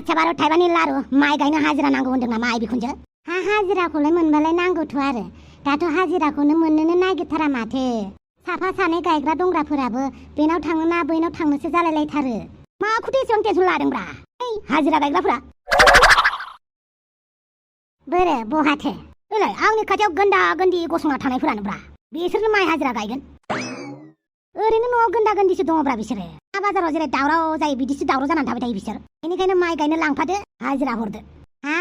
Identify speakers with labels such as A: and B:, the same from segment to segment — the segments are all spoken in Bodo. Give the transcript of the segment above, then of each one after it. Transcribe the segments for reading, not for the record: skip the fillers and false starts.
A: आच्छा 12 थाइबानि लारु माइ गायनो हाजिरा नांगौ होनदों नामा आइ बिखुनजो? हाजिराखौलाय मोनबालाय नांगौथ' आरो दाथ' हाजिराखौनो मोननोनो नागिरथारा माथो। साफा सानै गायग्रा दंग्राफोराबो बेनाव थाङोना बैनाव थांनोसो जालायलायथारो। माखौथो एसेबां टेनसन लादोंब्रा हाजिरा गायग्राफोरा? बोरो बहाथो? ओलाय आंनि खाथियाव गोन्दा गोन्दी गसंना थानायफोरानोब्रा बिसोरनो माइ हाजिरा गायगोन। ओरैनो न'आव गोन्दा गोन्दिसो दङब्रा बिसोरो। बाजाराव जेरै दावराव जायो बिदिसो दावराव जानानै थाबाय थायो बिसोर। बेनिखायनो माइ गायनो लांफादो हाजिरा हरदो।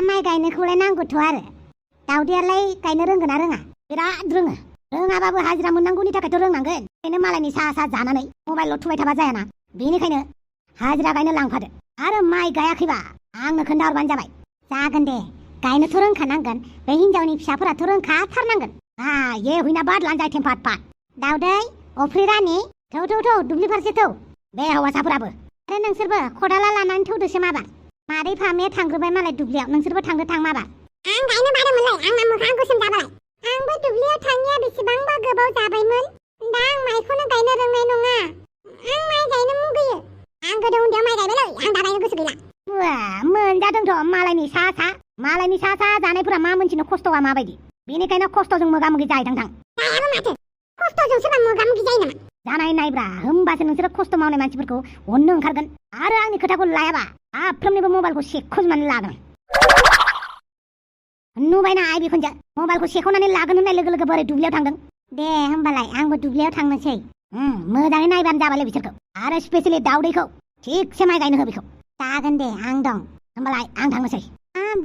A: माइ गायनोखौलाय नांगौथ' आरो दावदैयालाय गायनो रोंगोना रोङा? बिराद रोङो। रोङाबाबो हाजिरा मोननांगौनि थाखायथ' रोंनांगोन। ओरैनो मालायनि सा सा जानानै मबाइलल' थुबाय थाबा जायाना। बेनिखायनो हाजिरा गायनो लांफादो। आरो माइ गायाखैबा आंनो खोन्थाहरबानो जाबाय। जागोन दे गायनोथ' रोंखानांगोन। बे हिनजावनि फिसाफोराथ' रोंखाथारनांगोन। ये हुइना बाद लानजाय थेमफाट फाट। दावदै अफ्रि रानि थौ दुब्लि फारसे थौ। बे हौवासाफोराबो आरो नोंसोरबो खदाला लानानै थौदोसो माबार। मादै फामिया थांग्रोबाय मालाय दुब्लियाव। नोंसोरबो थांदो थां माबार। आं गायनो बादोंमोनलै आंना मोखाङा गोसोम जाबाय। आंबो दुब्लियाव थाङिया बेसेबांबा गोबाव जाबायमोन। दा आं माइखौनो गायनो रोंनाय नङा। आं माइ गायनो मुगैयो। आं गोदो उन्दैयाव माइ गायबायलै आं दा गायनो गोसो गैला। मोनजादोंथ' मालायनि सा सा जानायफोरा मा मोनथिनो खस्थ'आ माबायदि। बेनिखायनो खस्थ'जों मोगा मोगि जाहैथां थां। जायाबो माथो खस्थ'जों सोरबा मोगा मोगि जायो नामा? जानाय नायब्रा होमबासो नोंसोरो खस्थ' मावनाय मानसिफोरखौ अननो ओंखारगोन। आरो आंनि खोथाखौ लायाबा साफ्रोमनिबो मबाइलखौ सेख'जोबनानै लागोन। नुबायना आइ बिखुनजो मबाइलखौ सेख'नानै लागोन होननाय लोगो लोगो बोरै दुब्लियाव थांदों। दे होमबालाय आंबो दुब्लियाव थांनोसै। मोजाङै नायबानो जाबायलै बिसोरखौ। आरो स्पेसियेलि दावदैखौ थिगसे माइ गायनो हो बेखौ। जागोन दे आं दं। होमबालाय आं थांनोसै।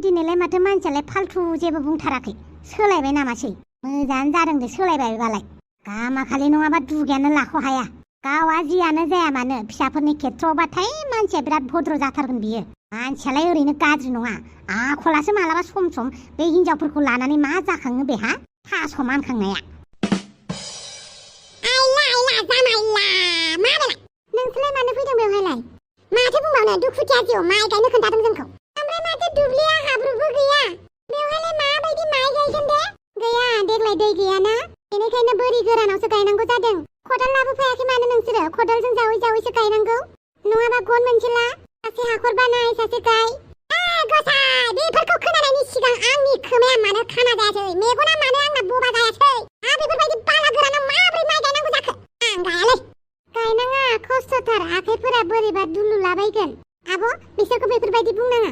A: दिनैलाय माथो मानसियालाय फाल्थु जेबो बुंथाराखै। सोलायबाय नामासै? मोजाङानो जादों दे सोलायबायबालाय। गामाखालि नङाबा दुगायानो लाख' हाया। गावआ जियानो जाया मानो फिसाफोरनि खेथ्रआवबाथाय मानसिया बिराद भद्र जाथारगोन बियो। मानसियालाय ओरैनो गाज्रि नङा। आखलासो मालाबा सम सम बे हिनजावफोरखौ लानानै मा जाखाङो बेहा थास' मानखांनाया। नोंसोरलाय मानो फैदों बेवहायलाय? माथो बुंबावनो दुखुथिया जिउ माइ गायनो खोन्थादों जोंखौ। ओमफ्राय माथो दुब्लिया हाब्रुबो गैया। बेवहायलाय माबायदि माइ गायगोन दे? गैया देग्लाय दै गैयाना बेनिखायनो बोरि गोरानावसो गायनांगौ जादों। खदाल लाबोफायाखै मानो नोंसोरो? खदालजों जावै जावैसो गायनांगौ। नङाबा गन मोनसे ला सासे हाखर बानाय सासे गाय। गसाइ बेफोरखौ खोनानायनि सिगां आंनि खोमाया मानो खाना जायासै? मेगना मानो आंना बबा जायासै? बेफोरबायदि बाला गोरानाव माबोरै माइ गायनांगौ जाखो? आं गायालै। गायनाङा खस्थ'थार आखाइफोरा बोरैबा दुलुलाबायगोन। आब' बिसोरखौ बेफोरबायदि बुंनाङा।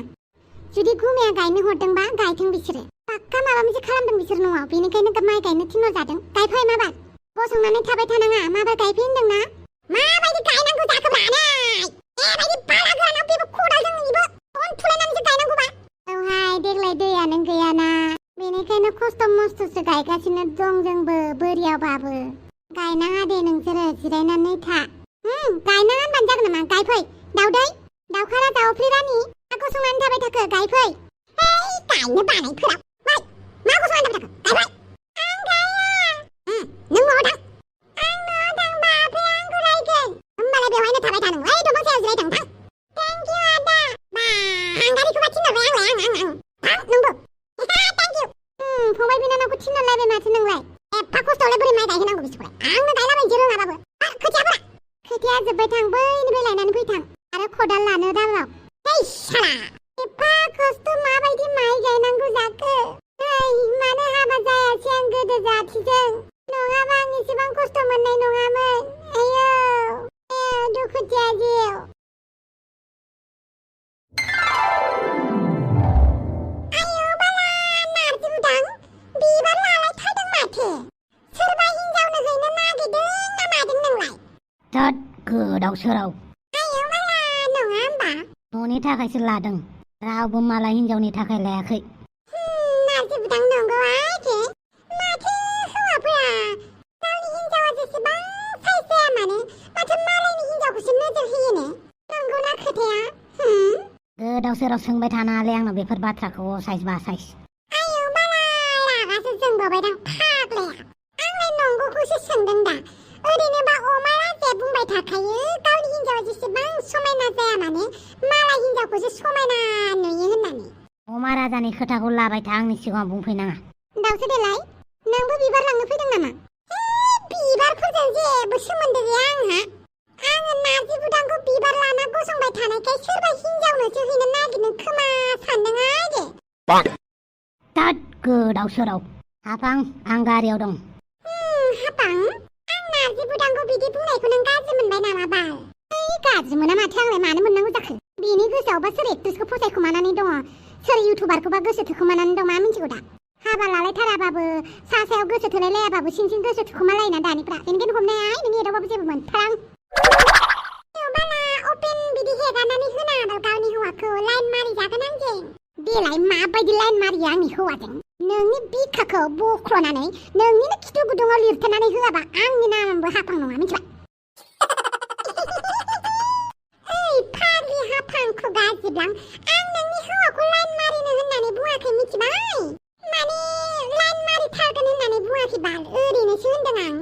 A: जुदि गुमाया गायनो हरदोंबा गायथों बिसोरो। पाक्का माबा मोनसे खालामदों बिसोर न'आव बेनिखायनो माइ गायनो थिनहरजादों। गायफै माबार। गसंनानै थाबाय थानाङा माबार गायफै होनदोंना। माबायदि गायनांगौ जाखोब्रा नै? एबायदि बाला गोरानाव बेबो खदालजों इबो गन थुलायनानैसो गायनांगौबा। औहाय देग्लाय दैयानो गैयाना बेनिखायनो खस्थ' मस्थ'सो गायगासिनो दं जोंबो बोरियावबाबो। गायनाङा दे नोंसोरो जिरायनानै था। गायनाङा होनबानो जागोन नामा? गायफै दावदै दावखारा दावफ्रि रानि गसंनानै थाबाय थाखो गायफै। गायनो बानायफोरा मा गसंनानै थाबाय थाखो? गायफै। आं गाया। नों न'आव थां। आं न'आव थांबा आफाया आंखौ रायगोन। होमबालाय बेवहायनो थाबाय था नों। दंफां सायाव जिरायथां थां। थेंक इउ आदा। हांगारिखौबा थिनहरबाय आंलाय आं थां नोंबो। Thank you. फंबाय बिनानावखौ थिनहरलायबाय माथो नोंलाय। एफा खस्थ'आवलाय बोरै माइ गायहोनांगौ बिसोरखौलाय? आंनो गायलाबायनोसै रोङाबाबो। खोथियाफोरा खोथिया जोब्बाय थां बैनिफ्राय लायनानै फैथां। आरो खदाल लानो दाबाव। साला एफा खस्थ' माबायदि माइ गायनांगौ जाखो? मानो हाबा जायासै आं गोदो जाथिजों? नङाबा आं एसेबां खस्थ' मोननाय नङामोन। आयौ दुखुथिया जिउ। आयौ बाला नारजि बुदां बिबार लालायथारदों माथो। सोरबा हिनजावनो हैनो नागिरदों ना मादों नोंलाय? थोद गोदाव सोराव। आयौ बाला नङा होमबा? न'नि थाखायसो लादों। रावबो मालाय हिनजावनि थाखाय लायाखै। नारजि बुदां नंगौ आइथे। माथो हौवाफोरा गावनि हिनजावा जेसेबां साइज जाया मानो माथो मालायनि हिनजावखौसो नोजोर होयोनो। नंगौना खोथाया? गोदाव सोराव सोंबाय थानाङालै आंनाव बेफोर बाथ्राखौ साइज बा साइज। आयौ बालाय रागासो जोंबावबायदां फाग्लाया। आंलाय नंगौखौसो सोंदों दा। ओरैनोबा अमा राजाया बुंबाय थाखायो गावनि हिनजावा जेसेबां समायना जाया मानो मालाय हिनजावखौसो समायना नुयो होननानै। अमा राजानि खोथाखौ लाबाय था आंनि सिगाङाव बुंफैनाङा। दावसो देलाय नोंबो बिबार लांनो फैदों नामा? बिबारफोरजों जेबो सोमोन्दो गैया आंहा। आङो नारजि बुदांखौ बिबार लाना गसंबाय थानायखाय सोरबा हिनजावनोसो हैनो नागिरनो
B: तात गोदाव सोराव हाफां आं गारियाव दं
A: हाफां आं नारजि बुदांखौ बिदि बुंनायखौ नों गाज्रि मोनबाय नामा बाल गाज्रि मोना माथो आंलाय मानो मोननांगौ जाखो बेनि गोसोआवबा सोर एक्ट्रेसखौ फसायखोमानानै दङ सोर इउटुबारखौबा गोसो थोखोमानानै दं मा मिथिगौ दा हाबा लालायथाराबाबो सायाव गोसो थोलायलायाबाबो सिं गोसो थोखोमालायोना दानिफ्रा बेनिखायनो हमनाय नोंनि एदावबाबो जेबो मोनथारां बाला अपेन बिदि हेगारनानै होना गावनि हौवाखौ लाइन मारि जागोन आंजों देलाय माबायदि लाइन मारियो आंनि हौवाजों नोंनि बिखाखौ बख्ल'नानै नोंनिनो खिथु गुदुङाव लिरथेनानै होआबा आंनि नामबो हाफां नङा मिथिबाय ओइ फाग्लि हाफांखौ गाज्रिब्लां आं नोंनि हौवाखौ लाइन मारिनो होननानै बुङाखै मिथिबाय माने लाइन मारिथारगोन होननानै बुङाखै बाल ओरैनोसो होनदों आं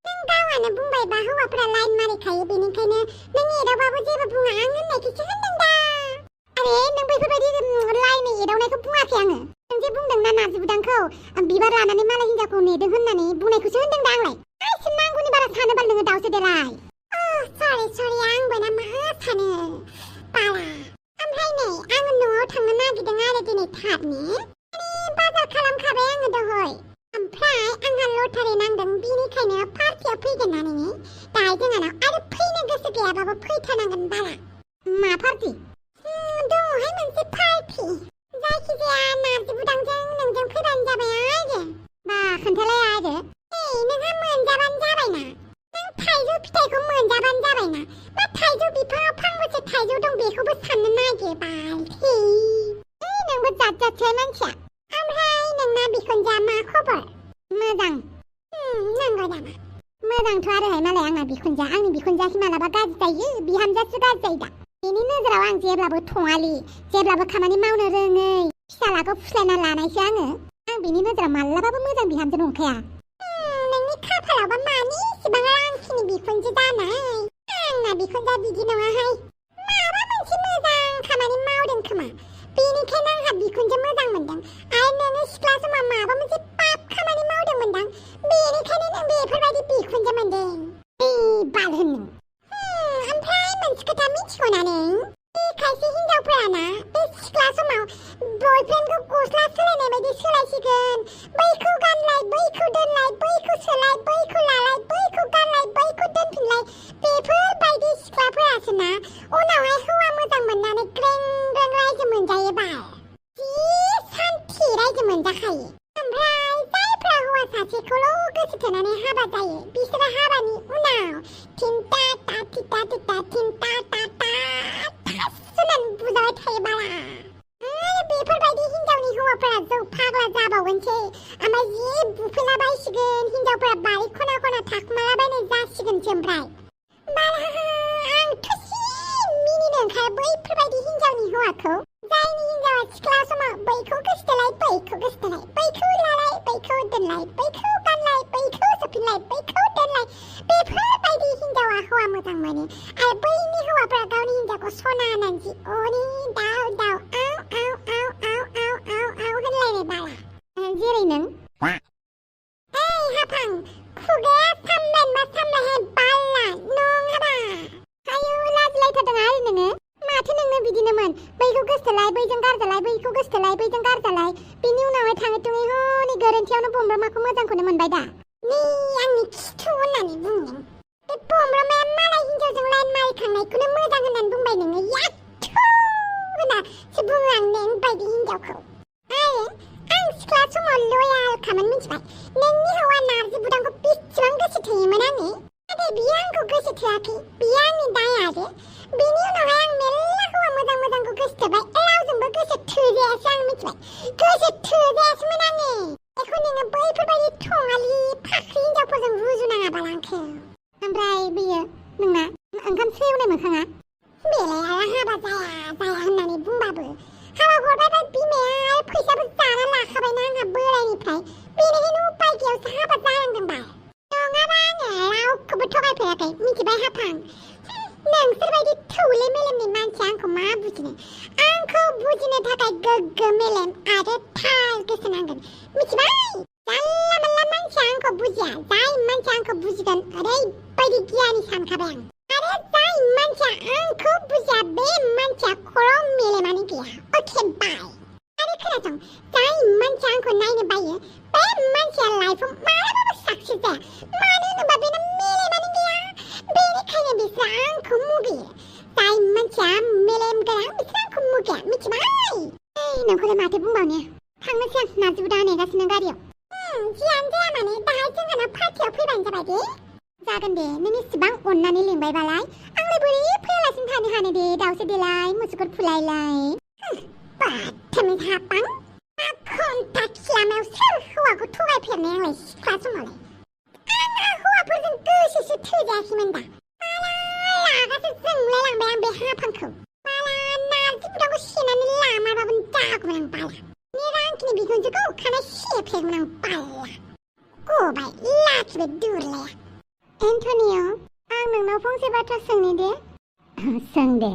A: नों गावआनो बुंबायबा हौवाफोरा लाइन मारिखायो बेनिखायनो नों एदावबाबो जेबो बुङा आं होननायखौसो होनदों दा आरे नों बैफोरबायदि लाइन एदावनायखौ बुङाखै आङो नों जे बुंदों ना नारजि बुदांखौ बिबार लानानै मालाय हिनजावखौ नेदों होननानै बुंनायखौसो होनदों दा आंलाय आइसो नांगौनि बारा सानोबाल नोङो दाउसो देलाय सरि आंबो ना मा सानो बाला ओमफ्राय नै आङो न'आव थांनो नागिरदों आरो दिनै थाबनो बाजार खालामखाबाय आङो दहाय ओमफ्राय आंहा लटारि नांदों बेनिखायनो पार्टियाव फैगोन ना नोङो दाहाय जोंहानाव आरो फैनो गोसो गैयाबाबो फैथारनांगोन बाला मा पार्टि दङहाय मोनसे पार्टि जायखिजाया नारजि बुदांजों नोंजों फैबानो जाबाय आरो बा खोन्थालाय आरो नोंहा मोनजाबानो जाबायना नों थाइजौ फिथाइखौ मोनजाबानो जाबायना मा थाइजौ बिफाङाव फांबेसे थाइजौ दं बेखौबो साननो नागिर बालथै नोंबो जात जातसै मानसिया ओमफ्राय नोंना बिखुनजोआ मा खबर मोजां नंगौ नामा मोजांथ' आरोहाय मालाय आंना बिखुनजोआ आंनि बिखुनजोआसो मालाबा गाज्रि जायो बिहामजोआसो गाज्रि जायो दा बेनि नोजोराव आं जेब्लाबो थङालि जेब्लाबो खामानि मावनो रोङै फिसालाखौ फुस्लायना लानायसो आङो आं बेनि नोजोराव मालाबाबो मोजां बिहामजो नंखाया नोंनि खाफालावबा मानि इसेबां आंखिनि बिखुनजो जानाय आंना बिखुनजोआ बिदि नङाहाय माबा मोनसे मोजां खामानि मावदों खोमा बेनिखायनो आंहा बिखुनजो मोजां मोनदों आरो नोङो सिख्ला समाव माबा मोनसे पाप खामानि मावदोंमोनदां बेनिखायनो नों बेफोरबायदि बिखुनजो मोनदों बाल होन ओमफ्राय मोनसे खोथा मिथिगौना नों खायसे हिनजावफोराना बे सिख्ला समाव बयफ्रेन्डखौ गस्ला सोलायनाय बायदि सोलायसिगोन बैखौ गानलाय बैखौ दोनलाय बैखौ सोलाय बैखौ लालाय बैखौ गानलाय बैखौ दोनफिनलाय बेफोरबायदि सिख्लाफोरासो ना उनावहाय हौवा मोजां मोननानै ग्रें ग्रें रायजो मोनजायो बाल जि सान्थि रायजो मोनजाखायो ओमफ्राय जायफ्रा हौवा सासेखौल' गोसो थोनानै हाबा जायो बिसोरो हाबानि उनाव थिनटा टा थिटा थिटा थिनटा टा टा सुनानै बुजाबाय थायो बाला बेफोरबायदि हिनजावनि हौवाफोरा जौ फाग्ला जाबावगोनसै ओमफ्राय जि बुफैला बायसिगोन हिनजावफोरा बारि खना खना थाखुमालाबायनाय जासिगोनसो ओमफ्राय बाला आंथ' जि मिनिनो ओंखारो बैफोरबायदि हिनजावनि हौवाखौ जायनि हिनजावा सिख्ला समाव बैखौ गोसथोलाय बैखौ गोसथोलाय बैखौ लालाय बैखौ दोनलाय बैखौ गानलाय बैखौ सोफिनलाय बैखौ दोनलाय बेफोरबायदि हिनजावा हौवा मोजां मोनो आरो बैनि हौवाफोरा गावनि हिनजावखौ सना होननानै जि अने दाउ दाउ आव आव आव आव आव आव आव होनलायनाय बाला जेरै नों हाफां खुगाया सामलायनोबा सामलायहाय बाला नङाबा आयौ लाजिलायथारदों आरो नोङो माथो नोंनो बिदिनोमोन बैखौ गोसथोलाय बैजों गारजालाय बैखौ गोसथोलाय बैजों गारजालाय बिनि उनावहाय थाङै थुङै हनै गोरोन्थियावनो बमब्रामाखौ मोजांखौनो मोनबाय दा नै आंनि खिथु होननानै बुंदों बे बमब्रामाया मालाय हिनजावजों लाइन मारिखांनायखौनो मोजां होननानै बुंबाय नोङो याथु होननासो बुङो आं नों बायदि हिनजावखौ आरो आं सिख्ला समाव लयालखामोन मिथिबाय नोंनि हौवा नारजि बुदांखौ बेसेबां गोसो थोयोमोन आङो नाथाय बियो आंखौ गोसो थोआखै बियो आंनि दाय आरो बेनि उनावहाय आं मेरला हौवा मोजां मोजांखौ गोसो थोबाय रावजोंबो गोसो थोजायासै आं मिथिबाय गोसो थोजायासैमोन आङो बेखौ नोङो बैफोरबायदि थङालि फाख्रि हिनजावफोरजों रुजुनाङा बालांखौ ओमफ्राय बेयो नोंना ओंखाम सेवनाय मोखाङा बेलाय आरो हाबा जाया होननानै बुंबाबो हाबा हरबाय बिमाया फैसाबो जाना लाखाबायना आंहा बोरायनिफ्राय बेनिखायनो उपाय गैयावसो हाबा जानांदों बाल नङाबा आङो रावखौबो थगायफेराखै मिथिबाय हाफां नोंसोरबायदि थौले मेलेमनि मानसिया आंखौ मा बुजिनो आंखौ बुजिनो थाखाय गोग्गो मेलेम आरो थार गोसो नांगोन मिथिबाय जानला मोनला मानसिया आंखौ बुजिया जाय मानसिया आंखौ बुजिगोन ओरैबायदि गियानि सानखाबाय आं आरो जाय मानसिया आंखौ बुजिया बे मानसिया खर' मेलेमानो गैया अके बाय आरो खोनासं फिसा मेलेम गोनां बिसोर आंखौ मुगैया मिथिबाय नोंखौलाय माथो बुंबावनो थांनोसै आं नार्जिबुदा नेगासिनो गारियाव जियानो जाया माने दाहाय जोंहाना पार्टियाव फैबानो जाबाय दे जागोन दे नों इसेबां अननानै लिंबायबालाय आंलाय बोरै फैयालासिनो थानो हानो दे दाउसो देलाय मुसुगुर फुलायलाय बाथोमै हाबां मा कन्टाक्ट लामायाव सोर हौवाखौ थगायफेरनाय आंलाय सिख्ला समावलाय आंहा हौवाफोरजों गोसोसो थोजायाखैमोन दा रागासो जोंलाय लांबाय आं बे हाफांखौ बाला नार्जिबुदाखौ सेनानै लामाबाबो जागौमोन आं बाला निरांखिनि बिखुनजोखौ खानाय सेफेरगौमोन आं बाला गबाय लाखिबाय दुरलाया एन्टनिय' आं नोंनाव फंसे बाथ्रा सोंनि दे
B: सों दे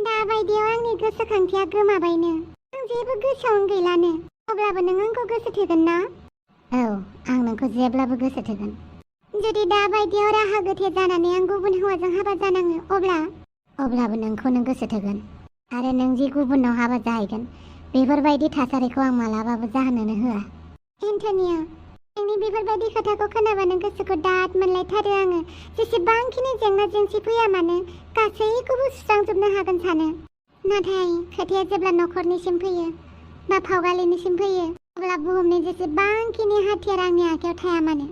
A: दाबायदियाव आंनि गोसोखांथिया गोमाबायनो आं जेबो गोसोआवनो गैलानो अब्लाबो नों आंखौ गोसो थोगोन ना
B: औ आं नोंखौ जेब्लाबो गोसो थोगोन
A: जुदि दाबायदियाव राहा गोथे जानानै आं गुबुन हौवाजों हाबा जानाङो
B: अब्लाबो नोंखौ नों गोसो थोगोन आरो नों जि गुबुनाव हाबा जाहैगोन बेफोरबायदि थासारिखौ आं मालाबाबो जाहोनोनो होआ
A: एन्टनिय' नोंनि बेफोरबायदि खोथाखौ खोनाबानो गोसोखौ दाद मोनलायथारो आङो जेसेबांखिनि जेंना जेंसि फैया मानो गासैखौबो सुस्रांजोबनो हागोन सानो नाथाय खोथाया जेब्ला नखरनिसिम फैयो बा फावगालिनिसिम फैयो अब्ला बुहुमनि जेसेबांखिनि हाथियार आंनि आखायाव थाया मानो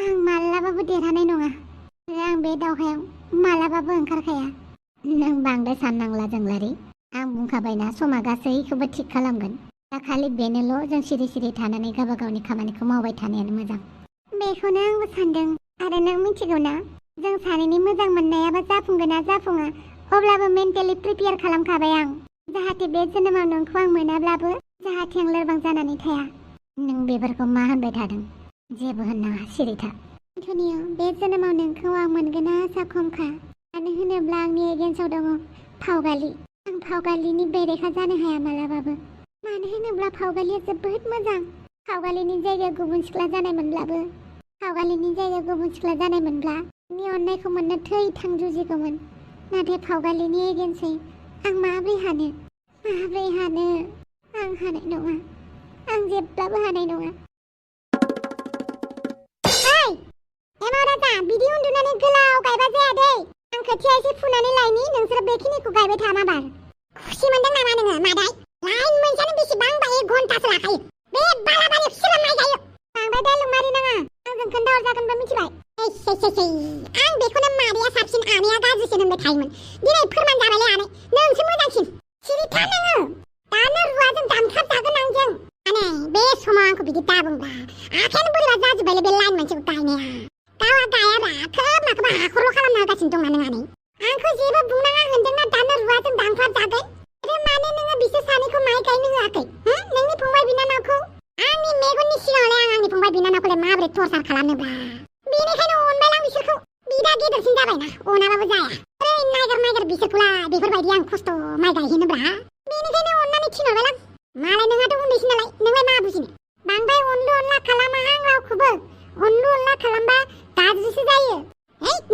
A: आं मालाबाबो देरहानाय नङा आरो आं बे दावहायाव मालाबाबो ओंखारखाया
B: नों बांद्राय साननांला जोंलारि आं बुंखाबायना समा गासैखौबो थिग खालामगोन दा खालि बेनोल' जों सिरि सिरि थानानै गावबा गावनि खामानिखौ मावबाय थानायानो मोजां
A: बेखौनो आंबो सानदों आरो नों मिथिगौ ना जों सानैनि मोजां मोननायाबा जाफुंगोन ना जाफुङा अब्लाबो मेन्टेलि प्रिपेयार खालामखाबाय आं जाहाथे बे जोनोमाव नोंखौ आं मोनाब्लाबो जाहाथे आं लोरबां जानानै थाया
B: नों बेफोरखौ मा होनबाय थादों जेबो होननाङा सिरि था
A: एन्टनिय' बे जोनोमाव नोंखौ आं मोनगोना आसा खमखा मानो होनोब्ला आंनि एगेन्सआव दङ फावगालि आं फावगालिनि बेरेखा जानो हाया मालाबाबो मानो होनोब्ला फावगालिया जोबोद मोजां फावगालिनि जायगायाव गुबुन सिख्ला जानायमोनब्ला नि अननायखौ मोननो थै थां जुजिगौमोन नाथाय फावगालिनि एगेन्सै आं माब्रै हानो आं हानाय नङा आं जेब्लाबो हानाय नङा एमाव राजा बिदि उन्दुनानै गोलाव गायबा जाया दै आं खोथिया एसे फुनानै लायनि नोंसोर बेखिनिखौ गायबाय था माबार खुसि मोनदों नामा नोङो मादै लाइन मोनसेयानो बेसेबांबा 1 घन्टासो लाखायो बे बालाबारियाव सोर माइ गायो बांद्राय डायलग मारि नाङा आंजों खोन्थाहरजागोनबा मिथिबाय आं बेखौनो मादैया साबसिन आनैया गाज्रिसिन होनबाय थायोमोन दिनै फोरमान जाबायलै आनै नोंसो मोजांसिन सिरिथा नोङो दानो रुवाजों दामथाबजागोन आंजों आनै बे समाव आंखौ बिदि दाबुंब्ला आखायानो बोरैबा जाजोब्बायलै बे लाइन मोनसेखौ गायनाया गावा गायाब्रा खोब हाखरल' खालामना होगासिनो दं ना नों आनै आंखौ जेबो बुंनाङा होनदोंना दानो रुवाजों दामथाबजागोन आरो मानो नोङो बिसोर सानैखौ माइ गायनो होआखै नोंनि फंबाय बिनानावखौ आंनि मेगननि सिगाङावलाय आं आंनि फंबाय बिनानावखौलाय माबोरै टर्चार खालामनोब्रा बेनिखायनो अनबाय आं बिसोरखौ बिदा गेदेरसिन जाबायना अनाबाबो जाया ओरै नागिर बिसोरखौलाय बेफोरबायदि आं खस्थ' माइ गायहोनोब्रा बेनिखायनो अननानै थिनहरबाय आं मालाय नोंहाथ' उन्दैसिन नालाय नोंलाय मा बुजिनो बांद्राय अनलु अनला खालामा आं रावखौबो अनलु अनला खालामबा गाज्रिसो जायो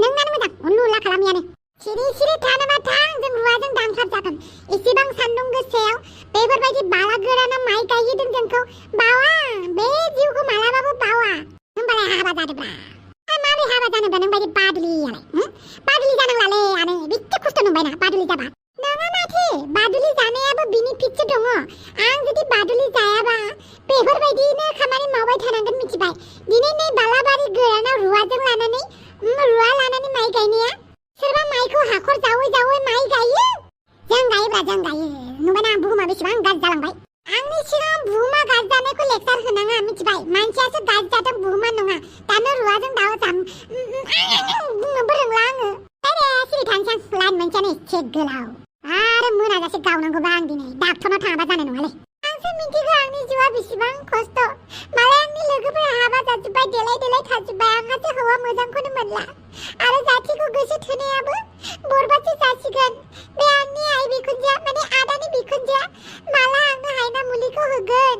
A: नोंनानो मोजां अनलु अनला खालामियानो सिरि थानोबा थां जों रुवाजों दामथाबजागोन एसेबां सान्दुं गोसायाव बेफोरबायदि बाला गोराना माइ गायहोदों जोंखौ बावा बे जिउखौ मालाबाबो बावा होनबालाय हाबा जादोब्रा माबोरै हाबा जानोब्रा नों बायदि बादुलियालाय बादुलि जानांलालै आनै बिदि खस्थ' मोनबायना बादुलि जाबा नङा माथो बादुलि जानायाबो बेनिफिटसो दङ आं जुदि बादुलि जायाबा बेफोरबायदिनो खामानि मावबाय थानांगोन मिथिबाय दिनै नै बालाबारि गोरानाव रुवा लानानै माइ गायनाया सोरबा माइखौ हाखर जावै माइ गायो जों गायो नुबायना बुहुमा बेसेबां गाज्रि जालांबाय आंनि सिगां बुहुमा गाज्रि जानायखौ लेक्सार होनाङा मिथिबाय मानसियासो गाज्रि जादों बुहुमा नङा दानो रुवाजों बुंनोबो रोंला आङो सिरि थानोसै आं लाइन मोनसेयानो एसे गोलाव आरो मोनाजासे गावनांगौबा आं दिनै डाक्टरनाव थाङाबा जानाय नङालै आंसो मिथिगौ आंनि जिउआ बेसेबां खस्थ' मालाय आंनि लोगोफोरा हाबा जाजोब्बाय देलाय थाजोब्बाय आंहासो हौवा मोजांखौनो मोनला आरो जाथिखौ गोसो थोनायाबो बरबादसो जासिगोन बे आंनि आइ बिखुनजोआ माने आदानि बिखुनजोआ माला आंनो हायना मुलिखौ होगोन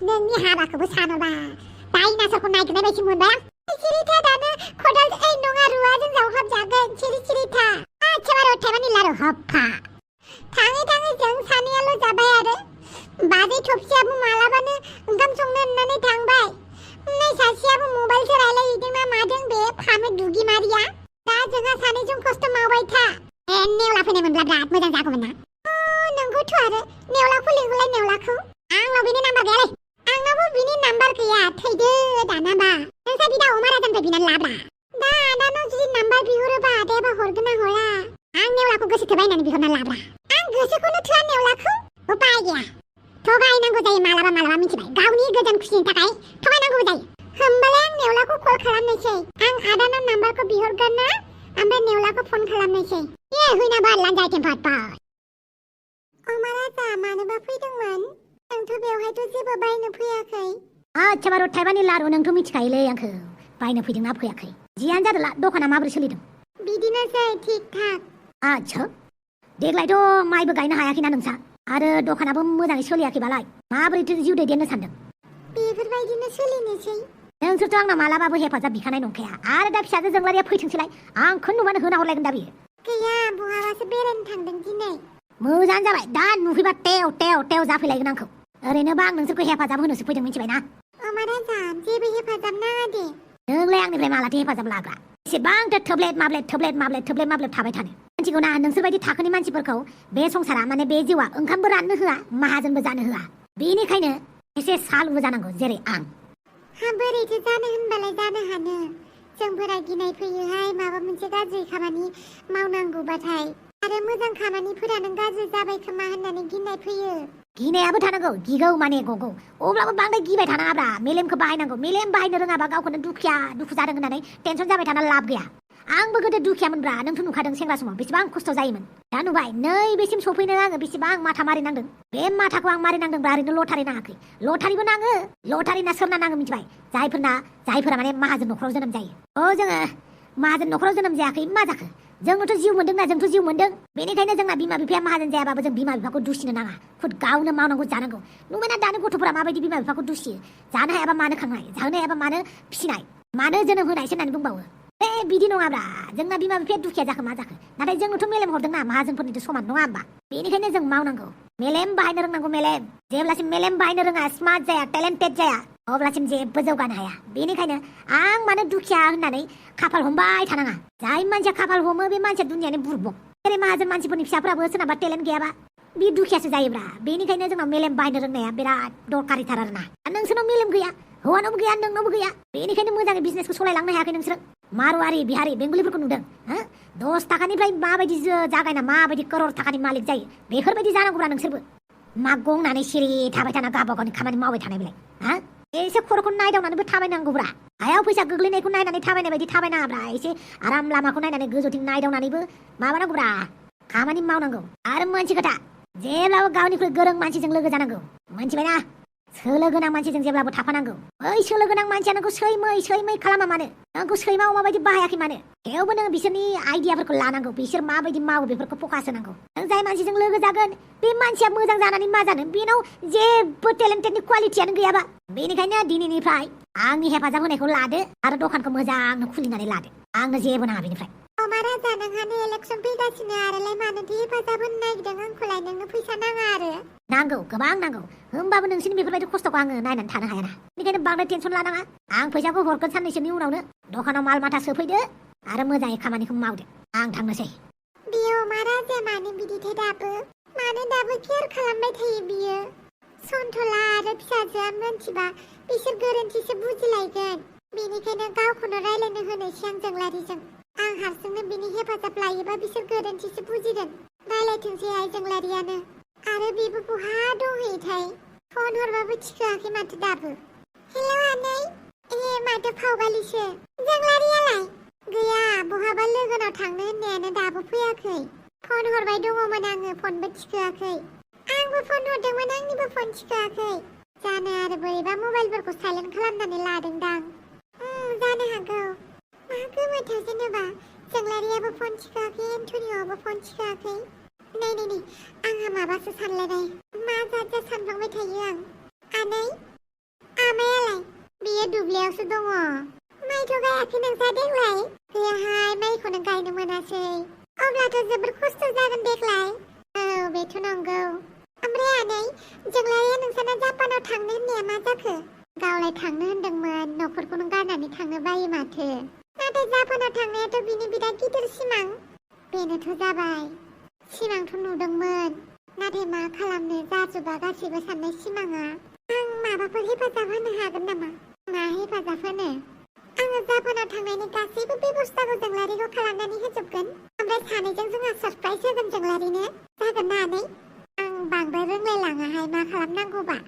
A: नोंनि हाबाखौबो सानोबा डाइनासरखौ नागिरनाय बायदि मोनबाय आं सिरिथा दानो खदाल नङा रुवाजों जावहाबजागोन सिरिथा एखेबारे अथाइमानि लारु हफ्फा थाङै जों सानैयाल' जाबाय आरो बाजै थफसियाबो मालाबानो ओंखाम संनो होननानै थांबाय नै सासेयाबो मबाइलसो रायलायहैदों ना मादों बे फामे दुगि मारिया दा जोंहा सानैजों खस्थ' मावबाय था नेवला फैनायमोनब्ला बिराद मोजां जागौमोन ना नोंगौथ' आरो नेवलाखौ लिंहरलाय नेवलाखौ आंनाव बिनि नाम्बार गैयालै आंनावबो बिनि नाम्बार गैया थैदो दानाबा नोंसा बिदा अमा राजानिफ्राय बिनानै लाब्रा दा आदानाव जुदि नाम्बार बिहरोबा आदायाबा हरगोन ना हरा आं नेवलाखौ गोसो थोबाय होननानै बिहरना लाब्रा आं गोसोखौनो थोआ नेवलाखौ उपाय गैया थगायनांगौ जायो मालाबा मालाबा मिथिबाय गावनि गोजोन खुसिनि थाखाय थगायनांगौ जायो होमबालाय आं नेवलाखौ कल खालामनोसै आं आदानाव नाम्बारखौ बिहरगोन ना ओमफ्राय नेवलाखौ फन खालामनोसै हुइना बारलां जायथें फाटफाट अमा राजा मानोबा फैदोंमोन नोंथ' बेवहायथ' जेबो बायनो फैयाखै
B: आच्छा बारु थाइबानि लारु नोंथ' मिथिखायोलै आंखौ बायनो फैदोंना फैयाखै जियानो जादोला दखाना माबोरै सोलिदों
A: बिदिनोसै थिक थाक
B: आच्छा देग्लायथ' माइबो गायनो हायाखैना नोंसा आरो दखानाबो मोजाङै सोलियाखैबालाय माबोरैथो जिउ दैदेननो सानदों
A: बेफोरबायदिनो सोलिनोसै
B: नोंसोरथ' आंनाव मालाबाबो हेफाजाब बिखानाय नंखाया आरो दा फिसाजो जोंलारिया फैथोंसैलाय आंखौ नुबानो होना हरलायगोन दा बियो
A: गैया बहाबासो बेरायनो थांदों दिनै
B: मोजाङानो जाबाय दा नुफैबा टेव टेव टेव जाफैलायगोन आंखौ ओरैनोबा आं नोंसोरखौ हेफाजाब होनोसो फैदों मिथिबायना
A: अमा राजा जेबो हेफाजाब नाङा दे
B: नोंलाय आंनिफ्राय मालाथो हेफाजाब लाग्रा एसेबांथो थोब्लेद माब्लेद थाबाय थानो मिथिगौना नोंसोरबायदि थाखोनि मानसिफोरखौ बे संसारा माने बे जिउआ ओंखामबो राननो होआ माहाजोनबो जानो होआ बेनिखायनो एसे सालुबो जानांगौ जेरै आं
A: बोरैथो जानो होनबालाय जानो हानो जोंफोरा गिनाय फैयोहाय माबा मोनसे गाज्रि खामानि मावनांगौबाथाय आरो मोजां खामानिफोरा नों गाज्रि जाबाय खोमा होननानै गिनाय फैयो
B: गिनायाबो थानांगौ गिगौ माने गगौ अब्लाबो बांद्राय गिबाय थानाङाब्रा मेलेमखौ बाहायनांगौ मेलेम बाहायनो रोङाबा गावखौनो दुखु जादों होननानै टेनसन जाबाय थाना लाब गैया आंबो गोदो दुखियामोनब्रा नोंथ' नुखादों सेंग्रा समाव बेसेबां खस्थ' जायोमोन दा नुबाय नैबेसिम सफैनो आङो बेसेबां माथा मारिनांदों बे माथाखौ आं मारिनांदोंब्रा ओरैनो लटारि नाङाखै लटारिबो नाङो लटारिना सोरना नाङो मिथिबाय जायफोरा माने माहाजोन न'खराव जोनोम जायो जोङो माहाजोन न'खराव जोनोम जायाखै मा जाखो जोंथ' जिउ मोनदोंना जोंथ' जिउ मोनदों बेनिखायनो जोंना बिमा बिफाया माहाजोन जायाबाबो जों बिमा बिफाखौ दुसिनो नाङा खुद गावनो मावनांगौ जानांगौ नुबायना दानि गथ'फोरा माबायदि बिमा बिफाखौ दुसियो जानो हायाबा मानो खांनाय जाहोनो हायाबा मानो फिसिनाय मानो जोनोम होनायसो होननानै बुंबावो बिदि नङाब्रा जोंना बिमा बिफाया दुखिया जाखो मा जाखो नाथाय जोंनोथ' मेलेम हरदोंना माहाजोनफोरनिथ' समान नङा होमबा बेनिखायनो जों मावनांगौ मेलेम बाहायनो रोंनांगौ मेलेम जेब्लासिम मेलेम बाहायनो रोङा स्मार्ट जाया टेलेन्टेड जाया अब्लासिम जेबो जौगानो हाया बेनिखायनो आं मानो दुखिया होननानै खाफाल हमबाय थानाङा जाय मानसिया खाफाल हमो बे मानसिया दुनियानि बुरबक जेरै माहाजोन मानसिफोरनि फिसाफोराबो सोरनाबा टेलेन्ट गैयाबा बे दुखियासो जायोब्रा बेनिखायनो जोंनाव मेलेम बाहायनो रोंनाया बिराद दरकारिथार आरोना नोंसोरनाव मेलेम गैया हौवानावबो गैया नोंनावबो गैया बेनिखायनो मोजाङै बिजनेसखौ सालायलांनो हायाखै नोंसोरो मारुवारि बिहारि बेंगलिफोरखौ नुदों 10 थाखानिफ्राय माबायदि जागायना माबायदि करर थाखानि मालिक जायो बेफोरबायदि जानांगौब्रा नोंसोरबो मा गंनानै सिरि थाबाय थाना गावबा गावनि खामानि मावबाय थानाय बेलाय एसे खर'खौ नायदावनानैबो थाबायनांगौब्रा हायाव फैसा गोग्लैनायखौ नायनानै थाबायनाय बायदि थाबायनाङाब्रा एसे आराम लामाखौ नायनानै गोजौथिं नायदावनानैबो माबानांगौब्रा खामानि मावनांगौ आरो मोनसे खोथा जेब्लाबो गावनिख्रुइ गोरों मानसिजों लोगो जानांगौ मोनथिबायना सोलो गोनां मानसिजों जेब्लाबो थाफानांगौ बै सोलो गोनां मानसिया नोंखौ सैमै खालामा मानो नोंखौ सैमा माबायदि बाहायाखै मानो थेवबो नों बिसोरनि आइडियाफोरखौ लानांगौ बिसोर माबायदि मावो बेफोरखौ फकास होनांगौ नों जाय मानसिजों लोगो जागोन बे मानसिया मोजां जानानै मा जानो बेनाव जेबो टेलेन्टेडनि क्वालिटियानो गैयाबा बेनिखायनो दिनैनिफ्राय आंनि हेफाजाब होनायखौ लादो आरो दखानखौ मोजांनो खुलिनानै लादो आंनो जेबो नाङा बेनिफ्राय
A: अमा राजा नोंहानो इलेक्सन फैगासिनो आरोलाय मानोथो हेफाजाब होनो नागिरदों आंखौलाय नोंनो फैसा नाङा आरो
B: नांगौ गोबां नांगौ होमबाबो नोंसिनि बेफोरबायदि खस्थ'खौ आङो नायनानै थानो हायाना बेनिखायनो बांद्राय टेनसन लानाङा आं फैसाखौ हरगोन साननैसोनि उनावनो दखानाव माल माथा सोफैदो आरो मोजाङै खामानिखौ मावदो आं थांनोसै
A: बियो अमा राजा मानो बिदिथाय दाबो मानो दाबो केयार खालामबाय थायो बियो सन्थला आरो फिसाजोआ मोनथिबा बिसोर गोरोन्थिसो बुजिलायगोन बेनिखायनो गावखौनो रायलायनो होनोसै आं जोंलारिजों आं हारसिंनो बिनि हेफाजाब लायोबा बिसोर गोरोन्थिसो बुजिगोन रायलायथोंसैहाय जोंलारियानो आरो बेबो बहा दंहैयोथाय फन हरबाबो थिखोआखै माथो दाबो हेलौ आनै माथो फावगालिसो जोंलारियालाय गैया बहाबा लोगोनाव थांनो होननायानो दाबो फैयाखै फन हरबाय दङमोन आङो फनबो थिखोआखै आंबो फन हरदोंमोन आंनिबो फन थिखोआखै जानो आरो बोरैबा मबाइलफोरखौ साइलेन्ट खालामनानै लादोंदां जानो हागौ मा गोमोथाव जेनेबा जोंलारियाबो फन थिखोआखै एन्टनियाबो फन थिखोआखै नै आंहा माबासो सानलायबाय मा जाजा सानफ्लांबाय थायो आं आनै आमायालाय बियो दुब्लियावसो दङ माइथ' गायाखै नोंसा देग्लाय गैयाहाय माइखौनो गायनो मोनासै अब्लाथ' जोबोर खस्थ' जागोन देग्लाय औ बेथ' नंगौ ओमफ्राय आनै जोंलारिया नोंसाना जापानाव थांनो होननाया मा जाखो गावलाय थांनो होनदोंमोन न'खरखौनो गारनानै थांनो बायो माथो नाथाय जापानाव थांनायाथ' बिनि बिराद गिदिर सिमां बेनोथ' जाबाय सिमांथ' नुदोंमोन नाथाय मा खालामनो जाजोबा गासैबो साननाय सिमाङा आं माबाफोर हेफाजाब होनो हागोन नामा मा हेफाजाब होनो आङो जापानाव थांनायनि गासैबो बेबस्थाखौ जोंलारिखौ खालामनानै होजोबगोन ओमफ्राय सानैजों जोंहा सरप्राइज होगोन जोंलारिनो जागोन ना आनै आं बांद्राय रोंलायलाङाहाय मा खालामनांगौबा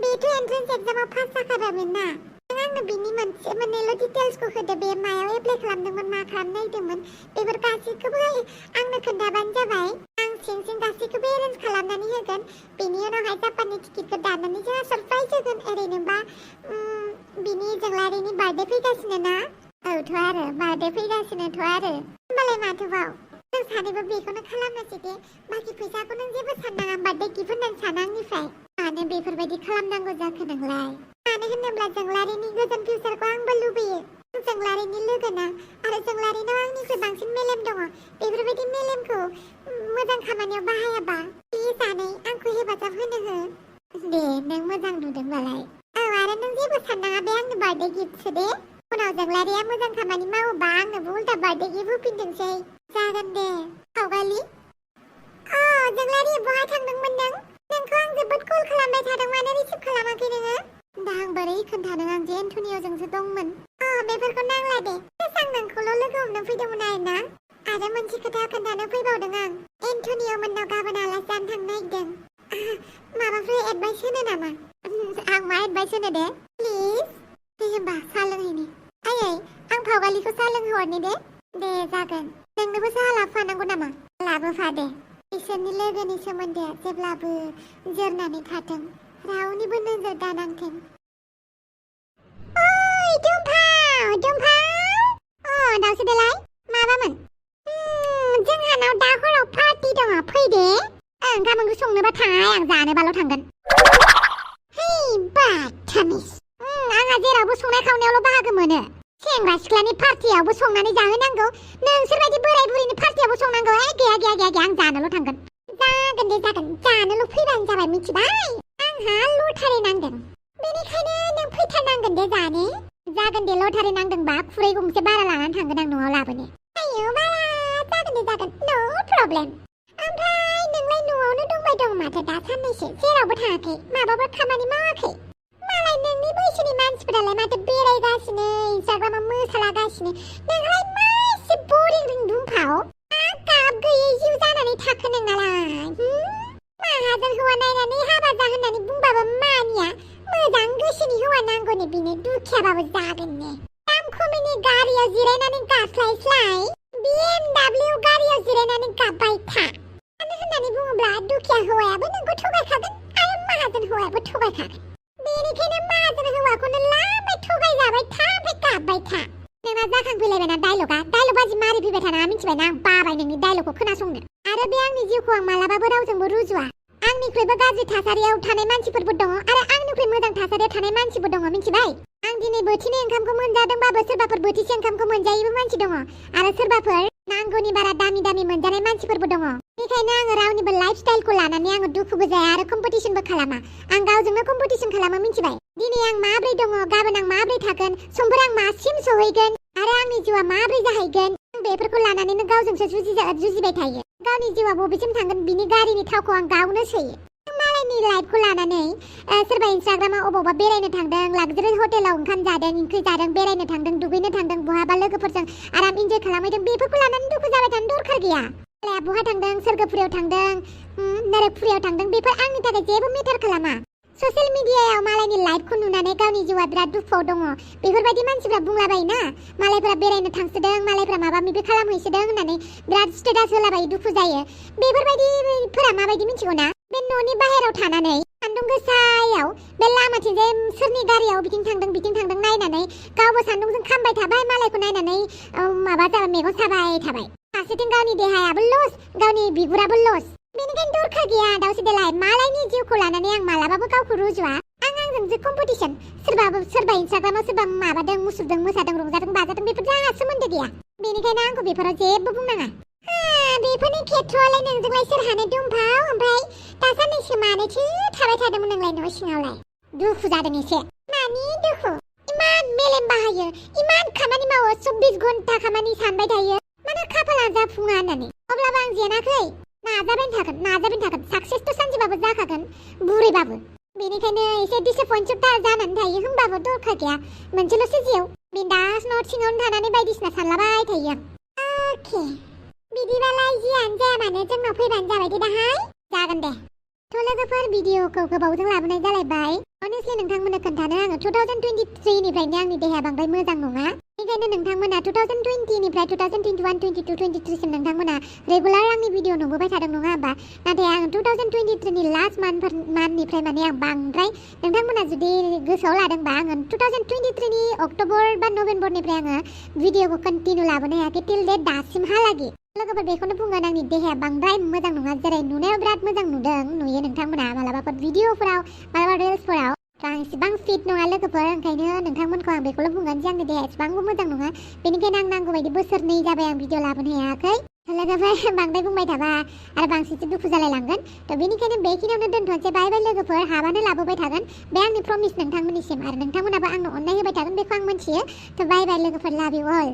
A: बेथ' एन्ट्रेन्स एग्जामाव पास जाखाबायमोन ना नों आंनो बिनि मोनसे मोननैल' डिटेल्सखौ होदो बे मायाव एप्लाइ खालामदोंमोन मा खालामनो नागिरदोंमोन बेफोर गासैखौबो आंनो खोन्थाबानो जाबाय आं सिं सिं गासैखौबो एरेन्ज खालामनानै होगोन बेनि उनावहाय जापाननि टिकेटखौ दाननानै जोंहा सरप्राइज होगोन ओरैनोबा बिनि जोंलारिनि बार्थडे फैगासिनो ना औथ' आरो बार्थडे फैगासिनोथ' आरो होमबालाय माथोबाव जों सानैबो बेखौनो खालामनोसै दे बाखि फैसाखौ नों जेबो साननाङा बार्थडे गिफ्ट होननानै साना आंनिफ्राय मानो बेफोरबायदि खालामनांगौ जाखो नोंलाय मानो होनोब्ला जोंलारिनि गोजोन फिउचारखौ आंबो लुबैयो जोंलारिनि लोगोना आरो जोंलारिनाव आंनिख्रुइ बांसिन मेलेम दङ बेफोरबायदि मेलेमखौ मोजां खामानियाव बाहायाबा प्लिज आनै आंखौ हेफाजाब होनो हो दे नों मोजां नुदोंबालाय औ आरो नों जेबो साननाङा बे आंनि बार्थडे गिफ्टसो दे उनाव जोंलारिया मोजां खामानि मावोबा आंनोबो उल्था बार्थडे गिफ्ट होफिनथोंसै जागोन दे सावगालि जोंलारि बहा थांदोंमोन नोंखौ आं जोबोद कल खालामबाय थादों मानो रिसिभ खालामाखै नोङो दा आं बोरै खोन्थानो आं जे एन्टनिय'जोंसो दंमोन बेफोरखौ नांला दे आं नोंखौल' लोगो हमनो फैदोंमोन आरोना आरो मोनसे खोथा खोन्थानो फैबावदों आं एन्टनिय' मोननाव गाबोन आलासि जानो थांनो नागिरदों माबाफोर एडभाइस होनो नामा आं मा एडभाइस होनो दे प्लिज दे होमबा साहा लोंहैनि आयै आं फावगालिखौ साहा लोंहरनि दे जागोन नोंनोबो साहा लाबोफानांगौ नामा लाबोफा दे बिसोरनि लोगोनि सोमोन्दोआ जेब्लाबो जोरनानै थाथों रावनिबो नोजोर दानांथों ओइ दुम्पाव दावसो देलाय माबामोन जोंहानाव दा हराव पार्टि दङ फै दे गाबोन संनोबा थाङा आं जानोबाल' थांगोन है बाथामिस आंहा जेरावबो संनाय खावनायावल' बाहागो मोनो सेंग्रा सिख्लानि पार्टियावबो संनानै जाहोनांगौ नोंसोरबायदि बोराय बुरैनि पार्टियावबो संनांगौ गैया आं जानोल' थांगोन जागोन दे जागोन जानोल' फैबानो जाबाय मिथिबाय आंहा लटारि नांदों बेनिखायनो नों फैथारनांगोन दे जानो जागोन दे लटारि नांदोंबा खुरै गंसे बारा लानानै थांगोन आं न'आव लाबोनो आयौ बारा जागोन दे जागोन नो प्रब्लेम ओमफ्राय नोंलाय न'आवनो दंबाय दं माथो दा साननैसो जेरावबो थाङाखै माबाफोर खामानि मावाखै मालाय नोंनि बैसोनि मानसिफोरालाय माथो बेरायगासिनो इन्स्टाग्रामाव मोसालागासिनो नोंलाय मा एसे बरिं रिं दुम्पाव गाब गैयै जिउ जानानै थाखो नोंनालाय माहाजोन हौवा नायनानै हाबा जा होननानै बुंबाबो मानिया मोजां गोसोनि हौवा नांगौनो बिनो दुखियाबाबो जागोननो दाम खमिनि गारियाव जिरायनानै गास्लायस्लाय BMW गारियाव जिरायनानै गाबबाय था मानो होननानै बुङोब्ला दुखिया हौवायाबो नोंखौ थगायखागोन आरो माहाजोन हौवायाबो थगायखागोन बेनिखायनो माहाजोन हौवाखौनो लाबाय थगायजाबाय था ओमफ्राय गाबबाय था नोंना जाखांफैलायबायना डायल'गाजि मारि फैबाय थानाङा मिथिबायना आं बाबाय नोंनि डायल'गखौ खोनासंनो आरो बे आंनि जिउखौ आं मालाबाबो रावजोंबो रुजुआ आंनिख्रुइबो गाज्रि थासारियाव थानाय मानसिफोरबो दङ आरो आंनिख्रुइ मोजां थासारियाव थानाय मानसिबो दङ मिथिबाय आं दिनै बोथिनै ओंखामखौ मोनजादोंबाबो सोरबाफोर बोथिसे ओंखामखौ मोनजायैबो मानसि दङ आरो सोरबाफोर नांगौनि बारा दामि मोनजानाय मानसिफोरबो दङ बेखायनो आङो रावनिबो लाइफ स्टाइलखौ लानानै आङो दुखुबो जाया आरो कम्पिटिसनबो खालामा आं गावजोंनो कम्पिटिसन खालामो मिथिबाय दिनै आं माब्रै दङ गाबोन आं माब्रै थागोन समफोर आं मासिम सहैगोन आरो आंनि जिउआ माब्रै जाहैगोन आं बेफोरखौ लानानैनो गावजोंसो जुजिबाय थायो गावनि जिउआ बबेसिम थांगोन बिनि गारिनि थावखौ आं गावनो सोयो मालायनि लाइफखौ लानानै सोरबा इन्स्टाग्रामाव अबावबा बेरायनो थांदों लाक्जारि हटेलाव ओंखाम जादों ओंख्रि जादों बेरायनो थांदों दुगैनो थांदों बहाबा लोगोफोरजों आराम इन्जय खालामहैदों बेफोरखौ लानानै दुखु जाबाय थानो दरखार गैया बहा थांदों सोरगोफुरियाव थांदों नरकपुरियाव थांदों बेफोर आंनि थाखाय जेबो मेटार खालामा ससियेल मिडियायाव मालायनि लाइफखौ नुनानै गावनि जिउआ बिराद दुखुआव दङ बेफोरबायदि मानसिफ्रा बुंलाबायोना मालायफ्रा बेरायनो थांसोदों मालायफ्रा माबा माबि खालामहैसोदों होननानै बिराद स्टेटास होलाबायो दुखु जायो बेफोरबायदिफोरा माबायदि मिथिगौ ना बे न'नि बाहेराव थानानै सान्दुं गोसायाव बे लामाथिंजाय सोरनि गारियाव बिथिं थांदों नायनानै गावबो सान्दुंजों खामबाय थाबाय मालायखौ नायनानै माबा जाबाय मेगन साबाय थाबाय फारसेथिं गावनि देहायाबो लस गावनि बिगुराबो लस बेनिखायनो दरखार गैया दावसे देलाय मालायनि जिउखौ लानानै आं मालाबाबो गावखौ रुजुआ आंजों जे कम्पिटिसन सोरबा इन्स्टाग्रामाव सोरबा माबादों मुसुरदों मोसादों रंजादों बाजादों बेफोर जोंहा सोमोन्दो गैया बेनिखायनो आंखौ बेफोराव जेबो बुंनाङा बेफोरनि खेथ्रआवलाय नोंजोंलाय सोरहानो दुम्पाव ओमफ्राय दासाननैसो मानोथो थाबाय थादोंमोन नोंलाय न' सिङावलाय दुखु जादों एसे मानि दुखु इमान मेलेम बाहायो इमान खामानि मावो 24 घन्टा खामानि सानबाय थायो मानो खाफाल खाला जाफुङा होननानै अब्लाबो आं जेनाखै नाजाबाय थागोन साक्सेसथ' सानसेबाबो जाखागोन बुरैबाबो बेनिखायनो एसे डिसएपइन्टेड जानानै थायो होमबाबो दरखार गैया मोनसेल'सो जिउ बिन्दास न' सिङावनो थानानै बायदिसिना सानलाबाय थायो आं अके बिदिबालाय जियानो जाया मानो जोंनाव फैबानो जाबाय दे दाहाय जागोन दे थ' लोगोफोर भिडिअखौ गोबावजों लाबोनाय जालायबाय अनेस्टलि नोंथांमोननो खोन्थानो आङो 2023 निफ्रायनो आंनि देहाया बांद्राय मोजां नङा बेनिखायनो नोंथांमोना 2020 निफ्राय 2021 22 23 सिम नोंथांमोना रेगुलार आंनि भिडिअ नुबोबाय थादों नङा होमबा नाथाय आं 2023 नि लास्ट मान्थनिफ्राय माने आं बांद्राय नोंथांमोना जुदि गोसोआव लादोंबा आङो 2023 नि अक्ट'बर बा नभेम्बरनिफ्राय आङो भिडिअखौ कन्टिनिउ लाबोनो हायाखै टिल डेट दासिमहालागै लोगोफोर बेखौनो बुंगोन आंनि देहाया बांद्राय मोजां नङा जेरै नुनायाव बिराद मोजां नुयो नोंथांमोना मालाबाफोर भिडिअफोराव मालाबा रिल्सफोराव आं इसेबां फिट नङा लोगोफोर ओंखायनो नोंथांमोनखौ आं बेखौल' बुंगोन जे आंनि देहाया इसेबांबो मोजां नङा बेनिखायनो आं नांगौ बायदि बोसोरनै जाबाय आं भिडिअ लाबोनो हायाखै लोगोफोर बांद्राय बुंबाय थाबा आरो बांसिनसो दुखु जालायलांगोन थ' बेनिखायनो बेखिनियावनो दोनथ'नोसै बाय बाय लोगोफोर हाबानो लाबोबाय थागोन बे आंनि प्रमिस नोंथांमोननिसिम आरो नोंथांमोनाबो आंनो अननाय होबाय थागोन बेखौ आं मिथियो थ' बाय बाय लोगोफोर लाभ इउ अल